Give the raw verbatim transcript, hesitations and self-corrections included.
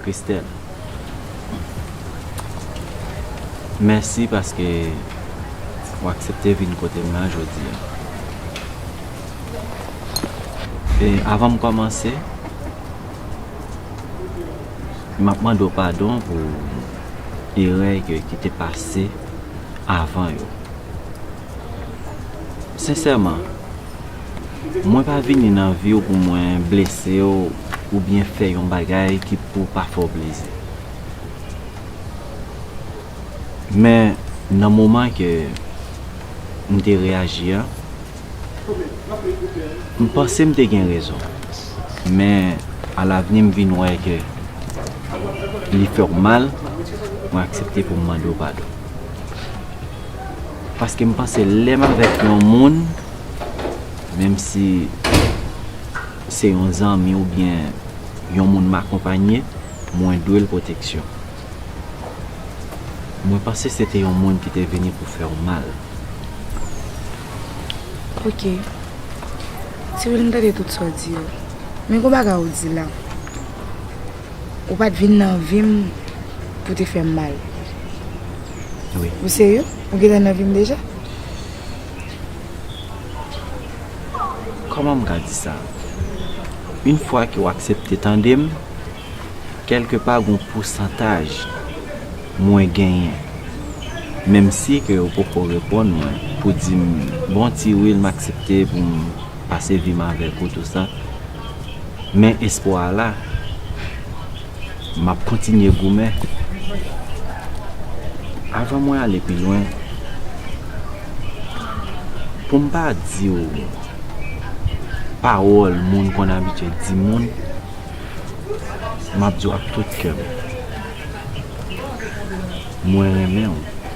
Christelle, mèsi paske w aksepte vin kote m la jodi a. E avan m kòmanse, m ap mande w padon pou erè ke, ki te pase avan yo. Sensèman, mwen pa vini nan vi w pou mwen blese w oubyen fè yon bagay ki pou pa fè w plezi. Men, nan moman ke m te reyaji a, m panse m te gen rezon. Men, alavni m vin wè ke li fè w mal, mwen aksepte pou m mande w padon. Paske m panse lè m avèk yon moun, menm si se yon zanmi oubyen yon moun m akonpanye, mwen dwe l pwoteksyon. Mwen panse se te yon moun ki te vini pou fè w mal. Ok. Ti Wil, m tande tout sa w di yo. Men gon bagay ou di la. Ou pa t vin nan vi m pou te fè m mal. Wi. Ou serye? Ou gentan nan vi m deja? Kòman m ka di sa? Yon fwa ke w aksepte tande m, kèlkepa gon pousantaj mwen genyen. Menm si ke w poko reponn mwen pou di m, "Bon, Ti Wil, m aksepte pou m pase vi m avèk ou, tou sa." Men espwa a la, m ap kontinye goumen. Avan mwen ale pi lwen, pou m pa di w pawòl moun konn abitye di moun, m ap di w ak tout kè m, mwen renmen w.